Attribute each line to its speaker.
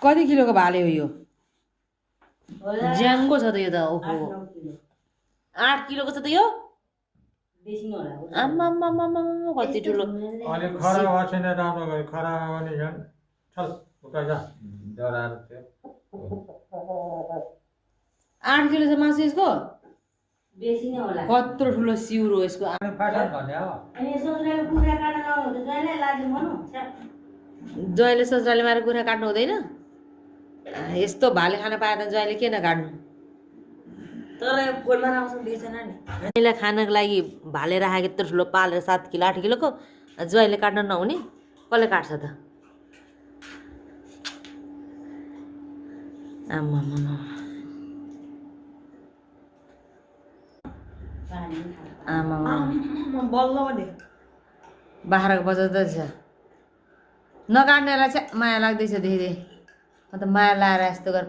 Speaker 1: कति किलोको भाले हो यो ज्याङ्गो छ त यो त ओहो 8 किलोको छ त यो आम्मा कति ठुलो
Speaker 2: अनि खरा भए छैन राम्रो गरी खरा भने झन् चल उता जा डराएर थियो
Speaker 1: 8 किलो छ मासु यसको
Speaker 3: बेसी नै होला
Speaker 1: कत्रो ठुलो सिउरो यसको
Speaker 2: अनि फाटन भने हो
Speaker 3: अनि ससुराले कुखुरा काट्न लाउनु हुन्छ जहिले लाग्यो भनौँ
Speaker 1: जहिले ससुराले मारेर कुखुरा काट्नु हुँदैन यस्तो भाले खान पाए त जहिले किन काट्नु
Speaker 3: तर गोलमा आउँछ बेचेन नि
Speaker 1: जहिले खानको लागि भाले राखेको यत्रो ठुलो पालेर 7 किलो 8 किलोको जहिले काट्न नहुने कसले काट्छ त आम्मा आमा
Speaker 3: बल्ल भने
Speaker 1: बाख्राको बजाउँदैछ नकाट्नेलाई चाहिँ माया लाग्दैछ धेरै म त माया लाएर यस्तो गरेर